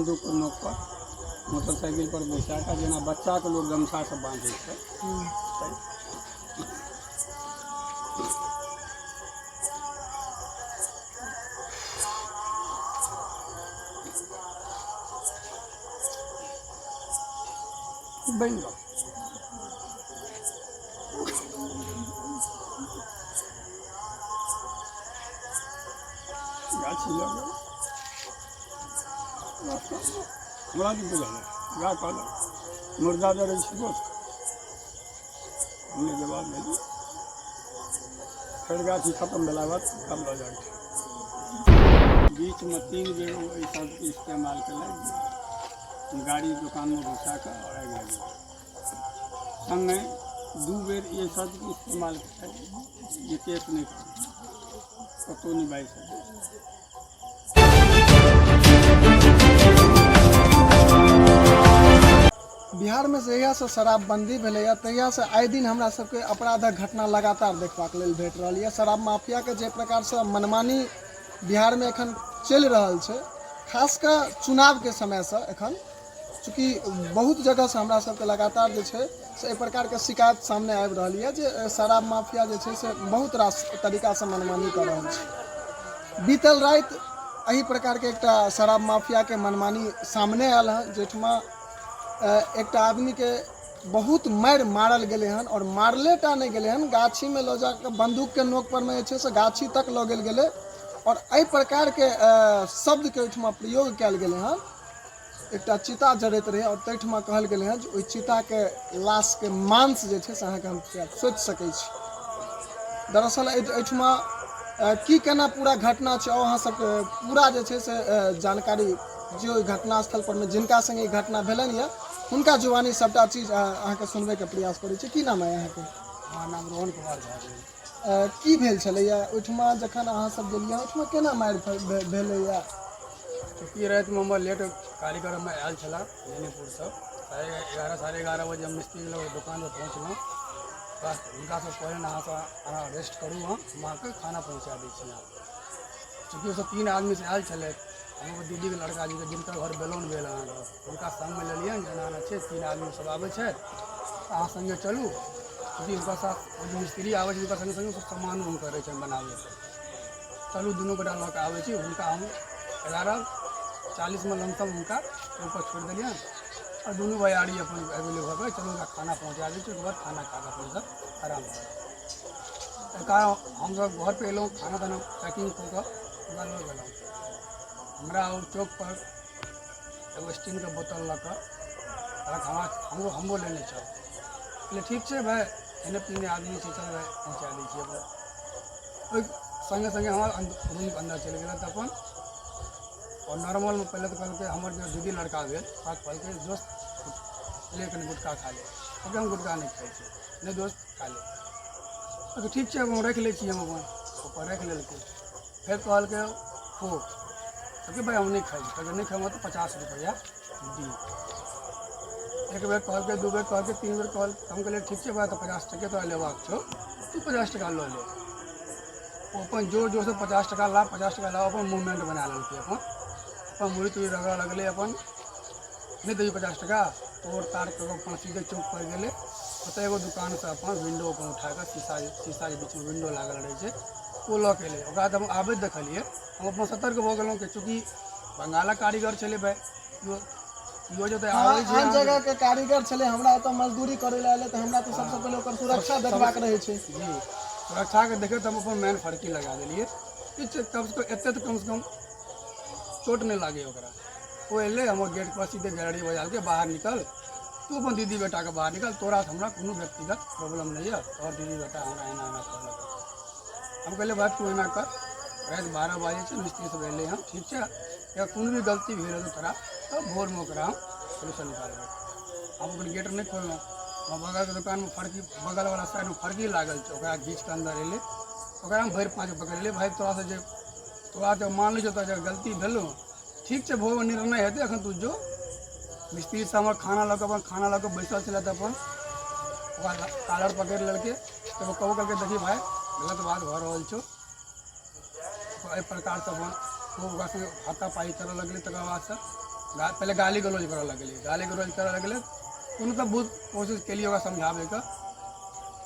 बंदूकके नोक पर मोटरसाइकिल पर बैसा कऽ जेना बच्चाके लोक गमछासँ बाँधै छै, बनि गेल। गाछी लऽ गेल। हमरा नहि बुझल है, वएह कहलक मुर्दा जरै छै दोस्त। हमने जवाब देलियै। फेर गाछी खतम भेला बाद तब लऽ जाइ छै। बीचमे 3 बेर ओ एहि शब्दके इस्तेमाल केलक, गाड़ी दोकानमे घुसा कऽ आओर आगि लगेलक। सङ्गे 2 बेर ई शब्दके इस्तेमाल केलक जे केस नहि करू, कतहु नहि बाजि सकै। बिहारमे जहियासँ शराबबंदी भेलैए तहियासँ आइ दिन हमरा सबके अपराधक घटना लगातार देखबाक लेल भेट रहल यऽ। शराब माफियाके जे प्रकारसँ मनमानी बिहारमे एखन चलि रहल छै, खास कऽ चुनावके समयसँ एखन चूँकि बहुत जगहसँ हमरा सबके लगातार जे छै से एहि प्रकारके शिकायत सामने आबि रहल यऽ जे शराब माफिया जे छै से बहुत रास तरीकासँ मनमानी कऽ रहल छै। बीतल राति एहि प्रकारके एकटा शराब माफियाके मनमानी सामने आयल हँ, जाहिठमा एकटा आदमीके बहुत मारि मारल गेलै हन आओर मारले टा नहि गेलै हन, गाछीमे लऽ जाकऽ बन्दूकके नोक परमे जे छै से गाछी तक लऽ गेल गेलै आओर एहि प्रकारके शब्दके ओहिठमा प्रयोग कयल गेलै हन। एकटा चिता जरैत रहै आओर ताहिठमा कहल गेलै हँ जे ओहि चिताके लाशके मांस जे छै से अहाँके हम खायब। सोचि सकै छी दरअसल एहिठमा की केना पूरा घटना छै। अहाँ सबके पूरा जे छै से जानकारी जे ओहि घटना स्थल पर मे जिनका संगे ई घटना भेलनि यऽ हुनका जुबानी सबटा चीज अहाँके सुनबैके प्रयास करै छी। की नाम अइ अहाँके? हमर नाम रोहन कुमार झा भेल। की भेल छलैया ओहिठमा जखन अहाँ सब गेलियै ओहिठमा केना मारि भेलैया? चूँकि रातिमे हमर लेट कारीगर हमर आयल छलाह बेनीपुरसँ, 11:30 11:30 बजे हम मिस्त्री लग दोकानपर पहुँचलहुँ। हुनकासँ कहलनि अहाँसँ अहाँ रेस्ट करू, हम अहाँके खाना पहुँचा दै छी। अहाँ चूँकि ओसभ 3 आदमीसँ आयल छलथि, हम अपन दीदीके लड़का जीके जिनकर घर बेलौन भेल अहाँके, हुनका सङ्गमे लेलियनि जे एना एना छै, 3 आदमी सभ आबै छथि, अहाँ सङ्गे चलू। चूँकि हुनका साथ ओ जे मिस्त्री आबै छै हुनका सङ्गे सङ्गे सामानो हुनकर रहै छनि बनाबैके। चलू दुनू गोटा लऽ कऽ आबै छी। हुनका हम 11:40मे लमसम हुनका ऊपर छोड़ि देलियनि आओर दुनू भैयारी अपन अवेलेबल भऽ कऽ चलू हुनका खाना पहुँचा दै छी, ओकर बाद खाना खा कऽ अपने सब आराम करब। एकर हमसभ घरपर एलहुँ, खाना ताना पैकिंग कऽ कऽ हुनका लऽ गेलहुँ। हमरा ओ चौकपर एगो स्टीलके बोतल लऽ कऽ कहलक हमरा हमरो लेने चल। कहलियै ठीक छै भाय, खेने पीने आदमी छै, चल भाय पहुँचा दै छियै अपन। ओहि सङ्गे सङ्गे हमर रूमके अन्दर चलि गेलथि अपन आओर नॉर्मलमे पहिले तऽ कहलकै हमर जे दीदी लड़का भेल ओकरा कहलकै दोस्त ले कनि गुटखा खा ले। कहलकै हम गुटखा नहि खाइ छी। नहि दोस्त खा ले। कहलकै ठीक छै हम राखि लै छी। हम अपन ऊपर राखि लेलकै। फेर कहलकै खो। कहलकै भाय हम नहि खाइ छी। कहलकै नहि खेबह तऽ 50 रुपैआ दी। एक बेर कहलकै, 2 बेर कहलकै, 3 बेर कहलकै। हम कहलियै ठीक छै भाय, तऽ 50 टके तोरा लेबाक छौ, तू 50 टका लऽ ले। ओ अपन जोर जोरसँ 50 टका ला, 50 टका ला, अपन मूवमेंट बना लेलकै। अपन अपन मुड़ी तुड़ी रगड़ऽ लगलै। अपन नहि देबही 50 टका, तोड़ ताड़ कऽ अपन सीधे चौक पर गेलै। ओतऽ एगो दोकानसँ अपन विंडो अपन उठा कऽ शीशाके बीचमे विंडो लागल रहै छै, ओ लऽ कऽ एलै। ओकरा तऽ हम आबैत देखलियै, हम अपन सतर्क भऽ गेलहुँ कि चूँकि बंगालक कारीगर छलै भाय, इहो जे हँ, आबै छै आन जगह के कारीगर छलै, हमरा ओतऽ मजदूरी करै लए एलै तऽ हमरा तऽ सबसँ पहिले ओकर सुरक्षा देखबाक रहै छै। जी, सुरक्षाके देखैत हम अपन मैन फड़की लगा देलियै। किछु कमसँ कम एते तऽ कमसँ कम चोट नहि लागै ओकरा। ओ एलै हमर गेट पर, सीधे गैलरी बजालकै, बाहर निकल तू, अपन दीदी बेटाके बाहर निकल, तोरासँ हमरा कोनो व्यक्तिगत प्रॉब्लम नहि यऽ, तोहर दीदी बेटा हमरा एना एना कहलक। हम कहलियै भाय तू एना कर, राति 12 बाजै छै, मिस्त्री सब एलै हँ, ठीक छै, या कोनो भी गलती भेल हेतौ तोरा तऽ भोरमे ओकरा हम सोल्यूशन निकालबै। हम ओकर गेट नहि खोललहुँ। हमर बगलके दोकानमे फड़की, बगलवला साइडमे फड़की लागल छै, ओकरा घीच कऽ अन्दर एलै। ओकरा हम भरि पाँच पकड़लियै, भाय तोरासँ जे तोरा तऽ मान लै छौ, तोरा जे गलती भेलौ ठीक छै, भोरमे निर्णय हेतै, एखन तू जो। मिस्त्री सब हमर खाना लऽ कऽ अपन खाना लऽ कऽ बैसल छलै तऽ अपन ओकरा कालर पकड़ि लेलकै। तऽ ओ कहबो केलकै, देखी भाय गलत बात भऽ रहल छौ एहि प्रकारसँ। अपन खूब ओकरा सङ्गे हाथापाही करऽ लगलै। तकर बादसँ पहिले गाली गलौज करऽ लगलै, गाली गलौज करऽ लगलै। कोनो तऽ बहुत कोशिश केलियै ओकरा समझाबैके,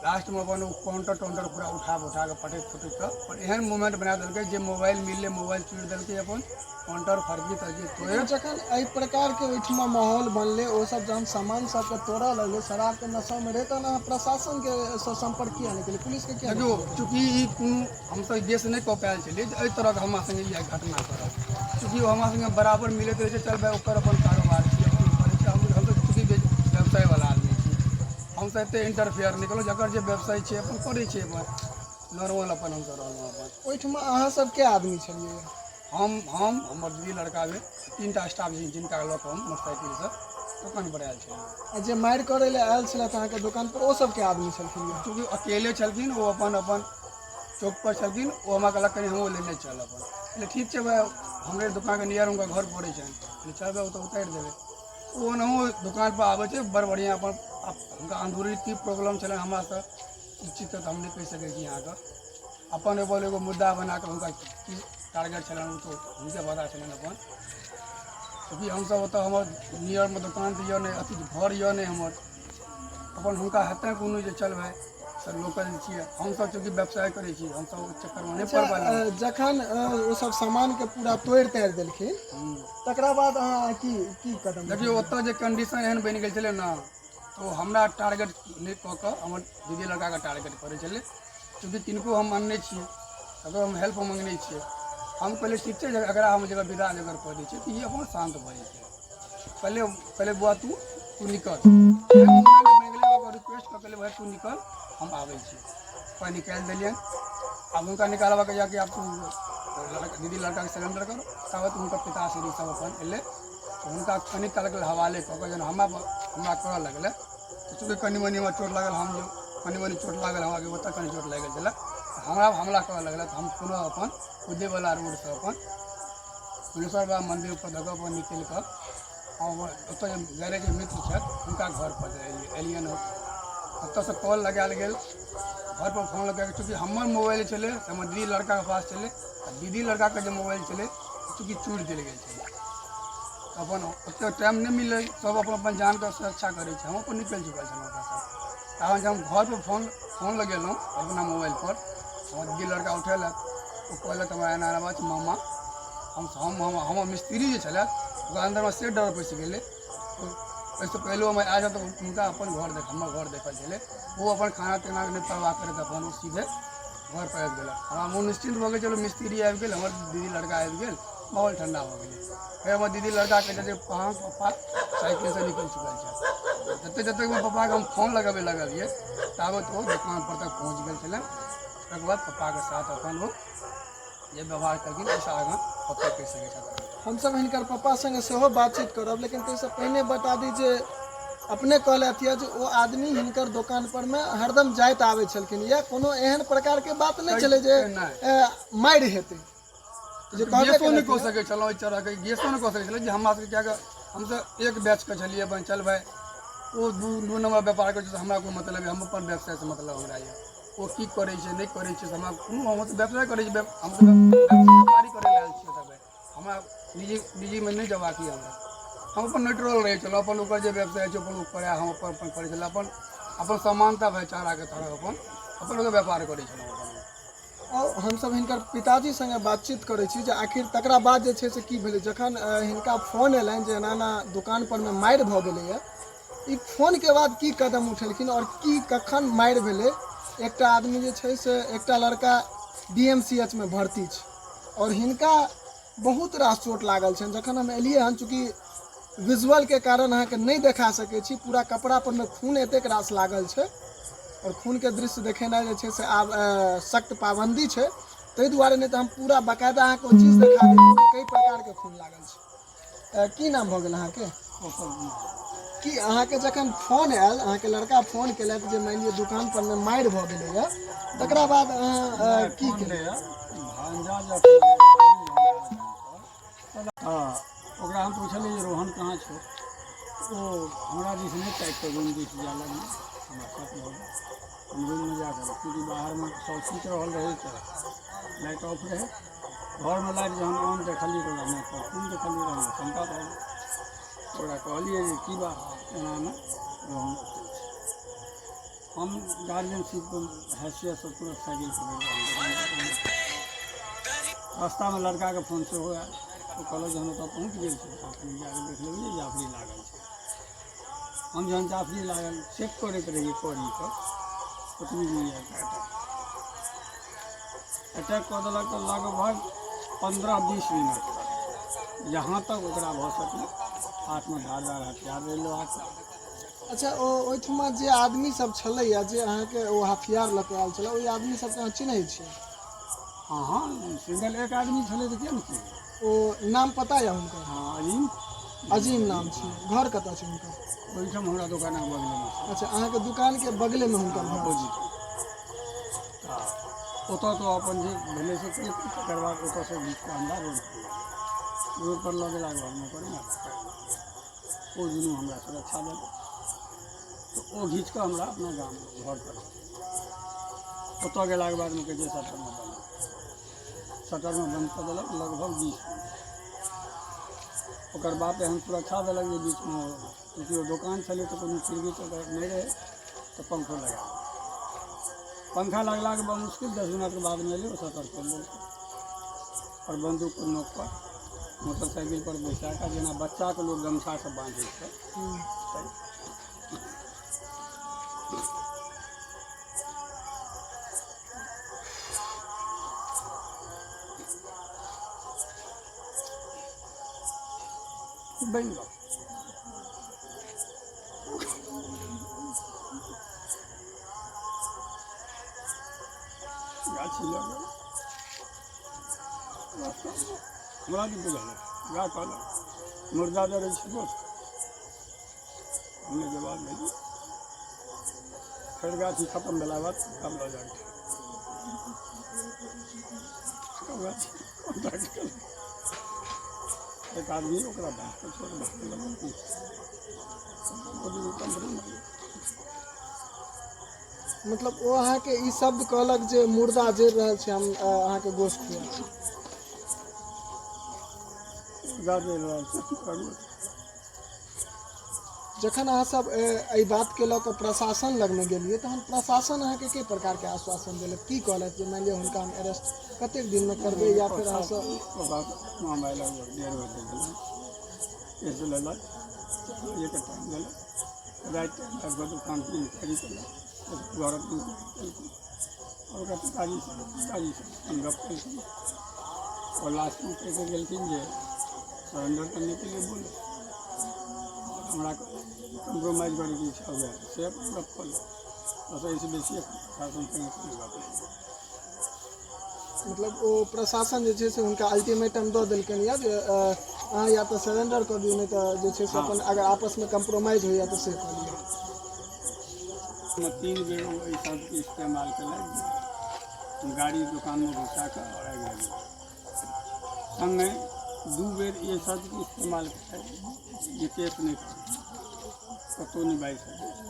लास्टमे अपन ओ काउंटर टाउंटर पूरा उठा उठा कऽ पटकि फटकि कऽ पर एहन मूवमेंट बना देलकै जे मोबाइल मिललै, मोबाइल चोरि देलकै, अपन काउंटर फरकी तरकी तोड़ि। जखन एहि प्रकारके ओहिठमा माहौल बनलै, ओसभ जहन सामान सबके तोड़ऽ लगलै, शराबके नशामे रहै, तहन अहाँ प्रशासनके सँ सम्पर्क किया नहि केलियै, पुलिसके किया? देखियौ, चूँकि ई कोनो हमसभ गेस नहि कऽ पायल छलियै जे एहि तरहके हमरा सङ्गे ई घटना करत। चूँकि ओ हमरा सङ्गे बराबर मिलैत रहै छै, चल भाइ, ओकर अपन कारोबार छियै, अपन करै छै। हमसभ चूँकि व्यवसायवला आदमी छी, हमसभ एतेक इंटरफेयर नहि केलहुँ। जकर जे व्यवसाय छै अपन करै छै, अपन नॉर्मल अपन हमसभ रहलहुँ अपन। ओहिठमा अहाँ सब के आदमी छलियै? हम, हमर दीदी, लड़का भेल, 3टा स्टाफ, जिनका लऽ कऽ हम मोटरसाइकिलसँ दोकान पर आयल छलियै। आ जे मारि करै लए आयल छलथि अहाँके दोकान पर, ओ सब के आदमी छलखिन? चूँकि अकेले छलखिन, ओ अपन अपन चौक पर छलखिन। ओ हमरा कहलक कनि हमहूँ लेने चल अपन। कहलियै ठीक छै भाइ, हमरे दोकानके नियर हुनका घर पड़ै छनि। कहलियै चल भाइ, ओतऽ उतारि देबै। ओ ओनाहु दोकान पर आबै छै बड़ बढ़िआँ अपन। हुनका अंदरूनी की प्रॉब्लम छलनि हमरासँ, ई चीजके तऽ हम नहि कहि सकै छी अहाँके। अपन एगो एगो मुद्दा बना कऽ हुनका की टारगेट छलनि, ओ तऽ हुनके पता छलनि अपन। चूँकि हमसभ ओतऽ हमर नियरमे दोकान तऽ यऽ नहि, अथी घर यऽ नहि हमर अपन। हुनका हेतनि कोनो जे चल भाइ सर, लोकल छियै हमसभ, चूँकि व्यवसाय करै छी हमसभ, ओहि चक्करमे नहि पड़ पाएल। जखन ओ सब सामानके पूरा तोड़ि ताड़ि देलखिन, तकरा बाद अहाँ की की कदम? देखियौ, ओतऽ जे कंडीशन एहन बनि गेल छलै ने, तऽ ओ हमरा टारगेट नहि कऽ कऽ हमर दीदी लड़काके टारगेट करै छलै। चूँकि किनको हम मानने छियै, ककरो हम हेल्प मङ्गने छियै, हम कहलियै ठीक छै, एकरा हम जगह विदा अगर कऽ दै छियै तऽ ई अपन शान्त भऽ जेतै। पहिले पहिले बौआ, तू तू निकल। रिक्वेस्ट कऽ कहलियै, भाइ तू निकल, हम आबै छी। ओकरा निकालि देलियनि। आब हुनका निकालबाके यऽ कि आब तू लड़का, दीदी लड़काके सरेंडर करो। ताबत हुनकर पिताश्री सब अपन एलै, तऽ हुनका कनि कालके लेल हवाले कऽ कऽ जहन हमरा हमरा करऽ लगलै, तऽ चूँकि कनि मनि हमरा चोट लागल, हम जे कनि मनि चोट लागल हमरा, ओतऽ कनि चोट लागि गेल छलै, हमरा हमला करऽ लगलै, तऽ हम पुनः अपन कुदेवला रोडसँ अपन कुलेश्वर बाबा मन्दिर पर दऽ कऽ अपन निकलि कऽ हम ओतऽ जे गैरेज मित्र छथि हुनका घर पर एलियनि। ओतऽसँ कॉल लगायल गेल, घर पर फोन लगायल। चूँकि हमर मोबाइल छलै से हमर दीदी लड़काके पास छलै, आ दीदी लड़काके जे मोबाइल छलै चूँकि चोरि देल गेल छलै, तऽ अपन ओतेक टाइम नहि मिललै। सभ अपन अपन जानके सुरक्षा करै छै। हम अपन निकलि चुकल छलहुँ ओतऽसँ। तहन जब हम घरपर फोन फोन लगेलहुँ अपना मोबाइलपर, हमर दीदी लड़का उठेलक। ओ कहलक हमरा एना एना बात छै मामा। हम हम हमर मिस्त्री जे छलथि, ओकरा अन्दरमे से डर पैसि गेलै। ओहिसँ पहिलो हम आयल तऽ हुनका अपन घर देख हमर घर देखल छलै। ओ अपन खाना पीनाके नहि परवाह करैत अपन ओ सीधे घर पर आबि गेलक। हमरा मोन निश्चिन्त भऽ गेल, चलू मिस्त्री आबि गेल, हमर दीदी लड़का आबि गेल, माहौल ठण्डा भऽ गेलै। फेर हमर दीदी लड़का कहै छै अहाँ पप्पा साइकिलसँ निकलि चुकल छथि। जतेक जतेक हमर पप्पाके हम फोन लगबै लगलियै, ताबत ओ दोकान पर तक पहुँच गेल छलनि। तकर बाद पप्पाके साथ अपन ओ जे व्यवहार केलखिन, ओहिसँ आगाँ पप्पे कहि सकै छथि। हमसभ हिनकर पप्पा संगे सेहो बातचीत करब, लेकिन ताहिसँ पहिने बता दी जे अपने कहलथि यऽ जे ओ आदमी हिनकर दोकान पर मे हरदम जाइत आबै छलखिन या कोनो एहन प्रकार के बात नहि छलै जे मारि हेतै जे गेसो नहि कऽ सकै छलहुँ एहि तरहके, गेसो नहि कऽ सकै छलहुँ जे हमरा सबके, किएकि हमसब एक बैचके छलियै अपन। चल भाइ, ओ दू दू नम्बर व्यापार करै छै तऽ हमरा कोन मतलब, हम अपन व्यवसायसँ मतलब हमरा यऽ। ओ की करै छै नहि करै छै से हमरा कोनो, हम तऽ व्यवसाय करै छी, हम तऽ व्यापारी करै लए आयल छियै ओतऽ। हमरा निजी निजीमे नहि जयबाक यऽ हमरा। हम अपन न्यूट्रल रहै छलहुँ अपन। ओकर जे व्यवसाय छै अपन ओ करै, हम अपन अपन करै छलहुँ। अपन अपन समानता भाइचाराके तरह अपन अपन ओकर व्यापार करै छलहुँ अपन। आओर हमसभ हिनकर पिताजी सङ्गे बातचीत करै छी जे आखिर तकरा बाद जे छै से की भेलै, जखन हिनका फोन अयलनि जे एना एना दोकान परमे मारि भऽ गेलैए। ई फोनके बाद की कदम उठेलखिन आओर की कखन मारि भेलै? एकटा आदमी जे छै से एकटा लड़का डी एम सी एच मे भर्ती छै आओर हिनका बहुत रास चोट लागल छनि। जखन हम एलियै हन, चूँकि विजुअलके कारण अहाँके नहि देखा सकै छी, पूरा कपड़ा परमे खून एतेक रास लागल छै आओर खूनके दृश्य देखेनाइ जे छै से आब सख्त पाबन्दी छै, ताहि दुआरे नहि तऽ हम पूरा बाकायदा अहाँके ओ चीज देखा दैतहुँ कि कई प्रकारके खून लागल छै। की नाम भऽ गेल अहाँके? की अहाँके जखन फोन आयल, अहाँके लड़का फोन केलथि जे मानि लिअ दोकान पर मे मारि भऽ गेलैए, तकरा बाद अहाँ की केलियै? भांजा जब तऽ ओकरा हम पुछलियै जे रोहन कहाँ छौ? ओ हमरा दिस नहि ताकि कऽ रूम दिस जाय लगलै। हमरा शक भऽ गेल। हम रूममे जा कऽ, चूँकि बाहरमे सब सुति रहल रहै तऽ लाइट ऑफ रहै, घरमे लाइट जहन ऑन देखलियै तऽ ओकरा माथपर खून देखलियै, तऽ हमरा शंका भऽ गेल। ओकरा कहलियै जे की बात एना एना रोहन ओतै छै। हम गार्जियनशिप हैसियतसँ तुरंत साइकिल पकड़ि कऽ हम दोकान पर पहुँच रास्तामे लड़काके फोन सेहो आयल। ओ कहलक जे हम ओतऽ पहुँच गेल छी, अहाँ कनि जा कऽ देख लेबै जे जाफरी लागल छै। हम जहन जाफरी लागल चेक करैत रहियै कड़ीपर, ओतबी दूरी आबि कऽ अटैक अटैक कऽ देलक। तऽ लगभग 15-20 मिनट तक जहाँ तक ओकरा भऽ सकलै हाथमे धारदार हथियार रहै लोहाके। अच्छा, ओ ओहिठमा जे आदमी सब छलैया जे अहाँके ओ हथियार लऽ कऽ आयल छलै, ओहि आदमी सबके अहाँ चिन्है छियै? हँ हँ, सिंगल एक आदमी छलै तऽ किया ने चिन्हबै। ओ नाम पता यऽ हुनकर? हँ, अजीम। अजीम नाम छै। घर कतऽ छै हुनकर? ओहिठाम हमरा दोकानक बगलेमे छै। अच्छा, अहाँके दुकानके बगलेमे हुनकर घर? अपोजिट। तऽ ओतऽ तऽ अपन जे भेलै से केलकै। तकर बाद ओतऽसँ घीच कऽ हमरा रोड पर लऽ गेल। रोड पर लऽ गेलाके बादमे ओकर माय ओ दुनू हमरा सुरक्षा देलक, तऽ ओ घीच कऽ हमरा अपना गाम घर पर लऽ गेल। ओतऽ गेलाके बादमे कहै छै शटरमे बन्द, शटरमे बन्द कऽ देलक लगभग 20 मिनट। ओकर बाप एहन सुरक्षा देलक जे बीचमे चूँकि ओ दोकान छलै तऽ कोनो खिड़की तऽ ओकर नहि रहै, तऽ पंखो लगा देलक। पंखा लगलाके बाद मुश्किल 10 मिनटके बादमे एलै, ओ शटर खोलि देलकै आओर बन्दूकके नोकपर मोटरसाइकिल पर बैसा कऽ, जेना बच्चाके लोक गमछासँ बाँधै छै। बनि गेल। गाछी लऽ गेल रास्तामे, हमरा नहि बुझल अछि। वएह कहलक मुर्दा जरै छै बस। हमने जवाब देलियै। फेर गाछी खतम भेला बाद हम लऽ जाके गाछी कॉन्टैक्ट केलक एक आदमी, ओकरा भागके छोट भाग लग पहुँच ओ दुनू कम्पनी। मतलब ओ अहाँके ई शब्द कहलक जे मुर्दा जरि रहल छै, हम अहाँके गोश्त खुआएब? मुर्दा जरि रहल छै करू। जखन अहाँ सब एहि बातके लऽ कऽ प्रशासन लगमे गेलियै, तहन प्रशासन अहाँके के प्रकारके आश्वासन देलक? की कहलक जे मानि लिअ हुनका हम अरेस्ट कतेक दिनमे करबै या फेर अहाँ सब? हम आइ लगभग 1:30 बजे गेलहुँ। केस लेलक, 4 बजेके टाइम देलक। राति आबि कऽ दोकानके इंक्वायरी केलक, घरक इंक्वायरी केलखिन आओर ओकरा पिताजीसँ अपन गप केलखिन और लास्टमे कहि कऽ गेलखिन जे सरेंडर करने के लिए बोले और हमरा कम्प्रोमाइज करैके इच्छा हुए से अपन गप कऽ लो। बस, एहिसँ बेसी एखन प्रशासन संगे कोनो गप नहि। मतलब ओ प्रशासन जे छै से हुनका अल्टीमेटम दऽ देलकनि यऽ जे अहाँ या तऽ सरेंडर कऽ दियौ, नहि तऽ जे छै से अपन अगर आपसमे कम्प्रोमाइज होइया तऽ से कऽ लिअ। मे 3 बेर ओ एहि शब्दके इस्तेमाल केलक जे गाड़ी दोकानमे घुसा कऽ आओर आगि लगेलक। सङ्गे 2 बेर एहि शब्दके इस्तेमाल केलक जे केस नहि करू, कतहु नहि बाजि सकै छै।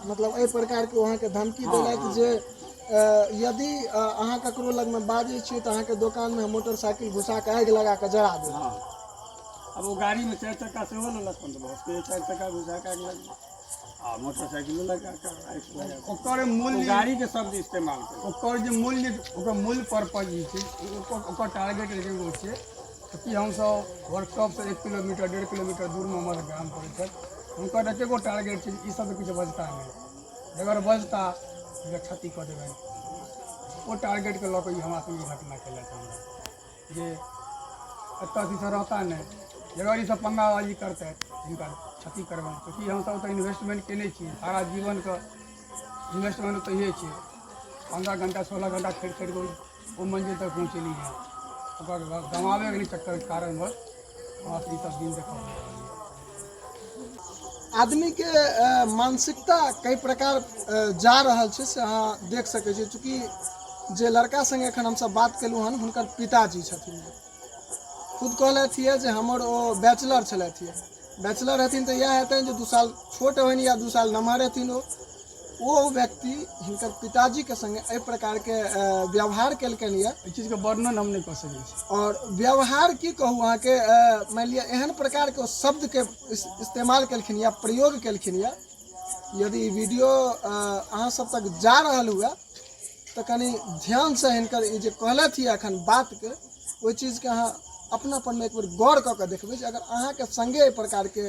मतलब एहि प्रकारके ओ अहाँके धमकी देलथि जे यदि अहाँ ककरो लगमे बाजै छियै तऽ अहाँके दोकानमे हम मोटरसाइकिल घुसा कऽ आगि लगा कऽ जरा देब। हँ, आब ओ गाड़ीमे 4 चक्का सेहो लेलक तऽ भऽ सकैए 4 चक्का घुसा कऽ आगि लगबै आ मोटरसाइकिलो लगा कऽ आगि लगा देबै। ओकर ओ मूल्य गाड़ीके शब्द इस्तेमाल केलक। ओकर जे मूल्य, ओकर मूल्य पर्पज जे छै, ओकर टारगेट एगो छै कि हमसभ वर्कशॉपसँ 1 किलोमीटर 1.5 किलोमीटर दूरमे हमर गाम पड़ै छै। हुनकर एके गो टारगेट छै, ई सब किछु बजता नहि, अगर बजता हुनकर क्षति कऽ देबनि। ओ टारगेटके लऽ कऽ ई हमरा संगे ई घटना केलथि हमरा जे एतऽ अथीसँ रहता नहि, अगर ईसब पंगाबाजी करतै हिनकर क्षति करबनि। चूँकि हमसब ओतऽ इन्वेस्टमेंट केने छी, सारा जीवनके इन्वेस्टमेंट ओतहिए छै। 15 घंटा 16 घंटा खटि खटि कऽ ओ मंजिल तक पहुँचेली हँ। ओकर गमाबैके नहि चक्कर कारणवश हमरा ई सब दिन देखऽ पड़ि रहल यऽ। आदमीके मानसिकता कई प्रकार जा रहल छै से अहाँ देख सकै छियै। चूँकि जे लड़का संगे एखन हमसब बात केलहुँ हन, हुनकर पिताजी छथिन, खुद कहलथि यऽ जे हमर ओ बैचलर छलथि यऽ। बैचलर हेथिन तऽ इएह हेतनि जे 2 साल छोट होइन या 2 साल नमहर हेथिन ओ। ओ व्यक्ति हिनकर पिताजीके संगे एहि प्रकारके व्यवहार केलकनि यऽ। एहि चीजके वर्णन हम नहि कऽ सकै छी। आओर व्यवहार की कहू अहाँके, मानि लिअ एहन प्रकारके ओ शब्दके इस्तेमाल केलखिन या प्रयोग केलखिन यऽ। यदि ई वीडियो अहाँ सब तक जा रहल हुए तऽ कनि ध्यानसँ हिनकर ई जे कहलथि यऽ एखन बातके, ओहि चीजके अहाँ अपनापनमे एक बेर गौर कऽ कऽ देखबै जे अगर अहाँके सङ्गे एहि प्रकारके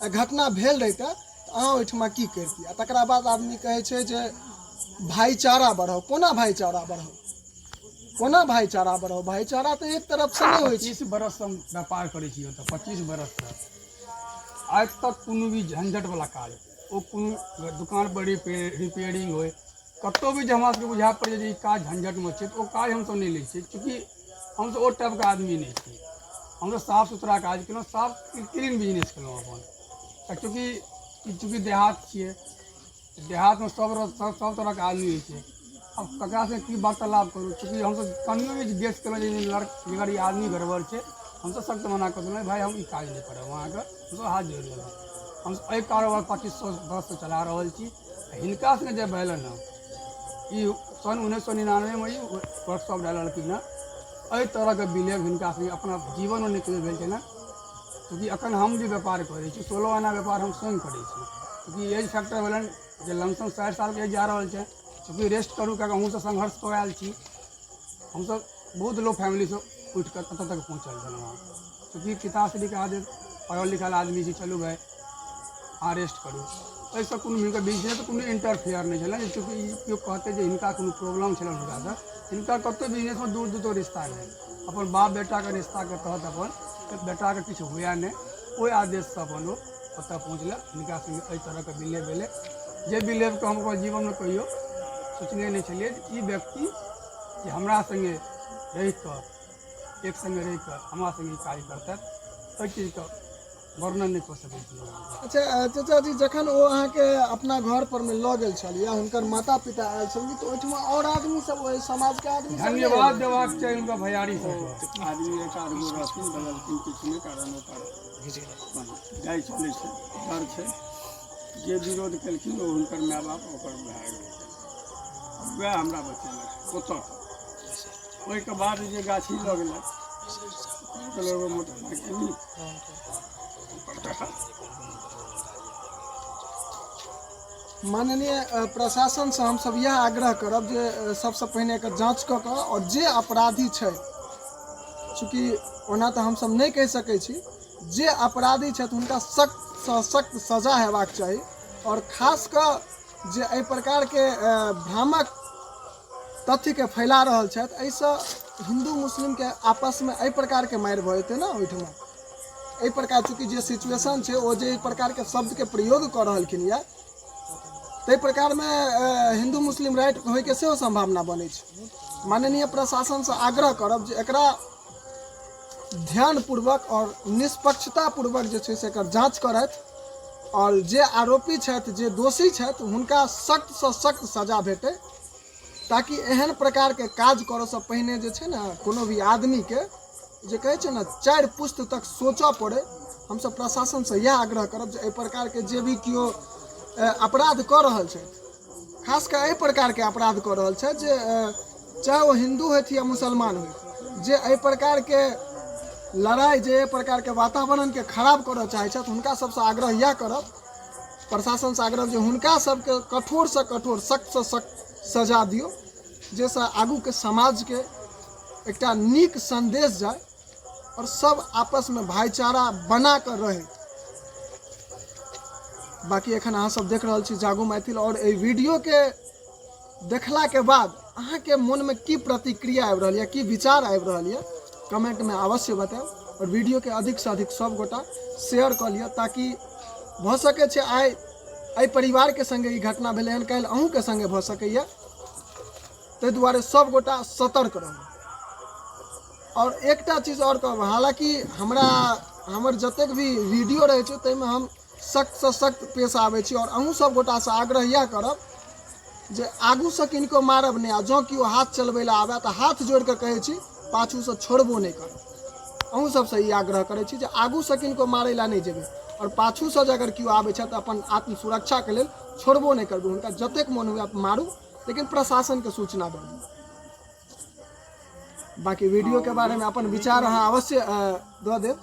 घटना भेल रहितै तऽ अहाँ ओहिठमा की करितियै। आ तकरा बाद आदमी कहै छै जे भाईचारा बढ़ाउ। कोना भाईचारा बढ़ाउ? कोना भाईचारा बढ़ाउ? भाईचारा तऽ एक तरफसँ नहि होइ छै। 25 बरससँ हम व्यापार करै छी ओतऽ, 25 बरससँ आइ तक कोनो भी झंझटवला काज, ओ कोनो दोकानपर रिपेयरिंग होइ, कतहु भी जे हमरा सबके बुझा पड़ैए जे ई काज झंझटमे छै, तऽ ओ काज हमसब नहि लै छियै। चूँकि हमसब ओ टाइपके आदमी नहि छी, हमसब साफ सुथरा काज केलहुँ, साफ क्लीन बिजनेस केलहुँ अपन। आ चूँकि ई चूँकि देहात छियै, देहातमे सब सब सब तरहके आदमी होइ छै। आब ककरासँ की वार्तालाप करू? चूँकि हमसब कनियो भी गेस केलहुँ जे अगर ई आदमी गड़बड़ छै, हमसब सख्त मना कऽ देलहुँ, भाय हम ई काज नहि करब अहाँके। हमसब हाथ जोड़ि लेलहुँ। हमसब एहि कारोबार 2500 बरससँ चला रहल छी। हिनका सङ्गे जे भेलनि हँ, ई सन 1999मे ई वर्कशॉप डाललखिन हँ। एहि तरहके बिहेव हिनका सङ्गे अपना जीवनमे नहि कहियो भेल छलनि। चूँकि एखन हम भी व्यापार करै छी, 16 आना व्यापार हम स्वयं करै छी। चूँकि एज फैक्टर भेलनि जे लमसम 60 सालके एज जा रहल छै, चूँकि रेस्ट करू, किएकि अहूँसँ संघर्ष कऽ आयल छी। हमसब बहुत लो फैमिलीसँ उठि कऽ एतऽ तक पहुँचल छलहुँ हँ। चूँकि पिताश्रीके आदेश, पढ़ल लिखल आदमी छी, चलू भाय अहाँ रेस्ट करू। एहिसँ कोनो हिनकर बिजनेस कोनो इंटरफेयर नहि छलनि। चूँकि ई केओ कहतै जे हिनका कोनो प्रॉब्लम छलनि हुनकासँ, हिनका कतहु बिजनेसमे दूर दूर तक रिश्ता नहि। अपन बाप बेटाके रिश्ताके तहत अपन बेटाके किछु हुए नहि, ओहि आदेशसँ अपन ओ ओतऽ पहुँचलक। हिनका सङ्गे एहि तरहके बिलेव भेलै, जे बिलेवके हम अपन जीवनमे कहियो सोचने नहि छलियै जे ई व्यक्ति जे हमरा सङ्गे रहिकऽ, एक सङ्गे रहिकऽ हमरा सङ्गे ई काज करतै। एहि चीजके वर्णन नहि कऽ सकै छी। अच्छा चाचा जी, जखन ओ अहाँके अपना घर पर मे लऽ गेल छल या हुनकर माता पिता आयल छल, तऽ ओहिठमा आओर आदमी सब, ओहि समाज के आदमी सब नहि धन्यवाद देबाक चाही हुनका भैयारी सबके। आदमी एक आध गो रहथिन, बदलथिन किछु नहि, कारण ओकर अपन गाय चलै छै, डर छै। जे विरोध केलखिन ओ हुनकर माय बाप, ओकर भाय, वएह हमरा बचेलक ओतऽ। ओहिके बाद जे गाछी लऽ गेलक, एगो मोटरसाइकिल। माननीय प्रशासनसँ हमसभ इएह आग्रह करब जे सबसँ पहिने एकर जाँच कऽ कऽ आओर जे अपराधी छै, चूँकि ओना तऽ हमसभ नहि कहि सकै छी, जे अपराधी छथि हुनका सख्तसँ सख्त सजा हेबाक चाही। आओर खास कऽ जे एहि प्रकारके भ्रामक तथ्यके फैला रहल छथि, एहिसँ हिन्दू मुस्लिमके आपसमे एहि प्रकारके मारि भऽ जेतै ने ओहिठमा। एहि प्रकार चूँकि जे सिचुएशन छै, ओ जे एहि प्रकारके शब्दके प्रयोग कऽ रहलखिन यऽ, ताहि प्रकारमे हिन्दू मुस्लिम राइट होइके सेहो सम्भावना बनै छै। माननीय प्रशासनसँ आग्रह करब जे एकरा ध्यानपूर्वक आओर निष्पक्षतापूर्वक जे छै से एकर जाँच करथि आओर जे आरोपी छथि, जे दोषी छथि, हुनका सख्तसँ सख्त सजा भेटै, ताकि एहन प्रकारके काज करऽसँ पहिने जे छै ने कोनो भी आदमीके जे कहै छै ने 4 पुस्त तक सोचऽ पड़ै। हमसब प्रशासनसँ इएह आग्रह करब जे एहि प्रकारके जे भी केओ अपराध कऽ रहल छथि, खास कऽ एहि प्रकारके अपराध कऽ रहल छथि, जे चाहे ओ हिन्दू होथि या मुसलमान होथि, जे एहि प्रकारके लड़ाइ, जे एहि प्रकारके वातावरणके खराब करऽ चाहै छथि, हुनका सबसँ आग्रह इएह करब, प्रशासनसँ आग्रह जे हुनका सबके कठोरसँ कठोर, सख्तसँ सख्त सजा दियौ, जाहिसँ आगूके समाजके एकटा नीक सन्देश जाय आओर सब आपसमे भाईचारा बना कऽ रहै। बाँकी एखन अहाँ सब देख रहल छी जागू मैथिल, आओर एहि वीडियोके देखलाके बाद अहाँके मोनमे की प्रतिक्रिया आबि रहल यऽ, की विचार आबि रहल यऽ, कमेंटमे अवश्य बतायब। आओर वीडियोके अधिकसँ अधिक सब गोटा शेयर कऽ लिअ, ताकि भऽ सकै छै आइ एहि परिवारके सङ्गे ई घटना भेलै हन, काल्हि अहूँके सङ्गे भऽ सकैए। ताहि दुआरे सब गोटा सतर्क रहू। आओर एकटा चीज आओर कहब, हालाँकि हमर जतेक भी वीडियो रहै छै ताहिमे हम सख्तसँ सख्त पेश आबै छी, आओर अहूँ सब गोटासँ आग्रह इएह करब जे आगूसँ किनको मारब नहि, आ जँ केओ हाथ चलबै लए आबए तऽ हाथ जोड़ि कऽ कहै छी, पाछूसँ छोड़बो नहि करब। अहूँ सबसँ ई आग्रह करै छी जे आगूसँ किनको मारै लए नहि जेबै आओर पाछूसँ जे अगर केओ आबै छथि तऽ अपन आत्मसुरक्षाके लेल छोड़बो नहि करबै, हुनका जतेक मोन हुए मारू, लेकिन प्रशासनके सूचना दऽ दियौ। बाकी वीडियो के बारे में अपन विचार अहाँ अवश्य दऽ देब।